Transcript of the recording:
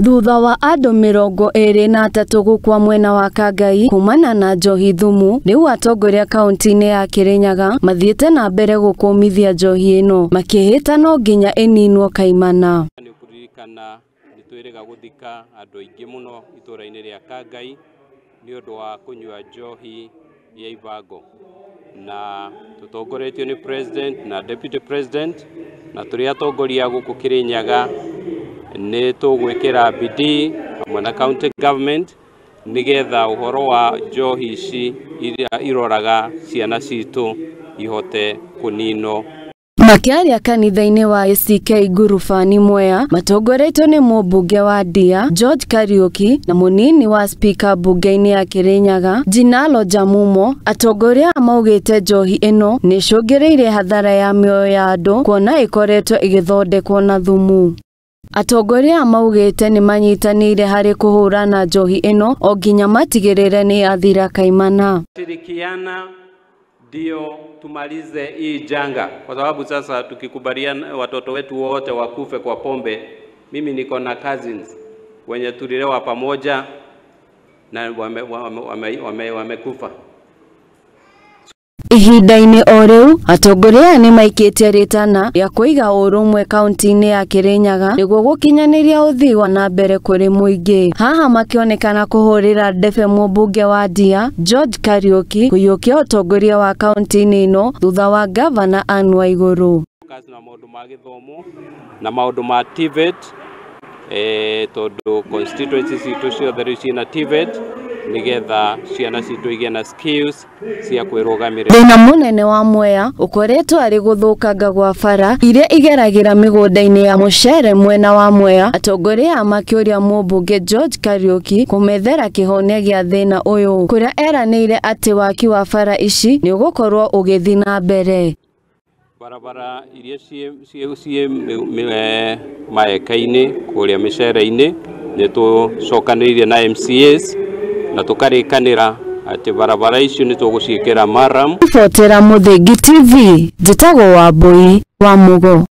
Thutha wa andũ 23 gũkua mwena wa Kangai kumana na njohi thumu, rĩu atongoria kaunti-inĩ ya Kirinyaga mathiĩte na mbere gũkũmithia njohi ĩno makĩhĩta no nginya ĩninwo kaimana. Nĩ kũririkana nĩ twĩrĩga gũthika andũ aingĩ mũno itũũra-inĩ rĩa Kangai nĩ ũndũ wa kũnyua njohi ya ibango, na tũtongoretio nĩ president na deputy president, na tũrĩ atongoria gũkũ Kirinyaga nĩ tũgwĩkĩra bidii hamwe na county government nĩgetha ũhoro wa njohi ici iria iroraga ciana citũ ihote kũninwo. Makĩaria kanitha-inĩ wa ACK Ngurubani Mwea matongoretio nĩ mũmbunge wa Ndia George Kariuki na mũnini wa spika mbunge-inĩ ya Kirinyaga Jinalo Jamumo, atongoria maugĩte njohi ĩno nĩ ĩcũngĩrĩirie hathara ya mĩoyo ya andũ kuona ĩkoretwo ĩgĩthondekwo na thumu. Atongoria maugĩte nĩ manyitanĩire harĩ kũhũrana njohi ĩno o nginya matigĩrĩre nĩ yathira kaimana. Shirikiana ndio tumalize hii janga, kwa sababu sasa tukikubaliana watoto wetu wote wakufe kwa pombe. Mimi niko na cousins wenye tulilewa pamoja na wamekufa. Ihinda-inĩ o rĩu atongoria nĩ maikĩtie rĩtana rĩa kũiga ũrũmwe kaunti-inĩ ya Kirinyaga nĩguo gũkinyanĩria ũthii wa na mbere kũrĩ mũingĩ. Haha makĩonekana kũhũrĩra ndebe mũmbunge wa Ndia George Kariuki kũiyũkia ũtongoria wa kaunti-inĩ ĩno thutha wa gavana Anne Waiguru. Na maũndũ ma gĩthomo na maũndũ ma TVET, tondũ constituency citũ ciothe rĩu ciĩna TVET nigetha ciana citũ igĩe na skills cia kwĩrũgamĩrĩra. Thĩna mũnene wa Mwea ũkoretwo arĩ gũthũkanga gwa bara iria igeragĩra mĩgũnda-inĩ ya mũcere mwena wa Mwea, atongoria makĩũria mũmbunge George Kariuki kũmethera kĩhonia gĩa thĩna ũyũ, kũrĩa eranĩire atĩ waki wa bara ici nĩ ũgũkorwo ũgĩthiĩ na mbere. Barabara iria ciĩ maeka-inĩ kũrĩa mĩcere-inĩ nĩ tũcokanĩrĩirie na MCAs na tũkarĩkanĩra atĩ barabara icio nĩ tũgũciĩkĩra maram. Ribotera Mũthingi TV, njĩtagwo Wambui wa Mugo.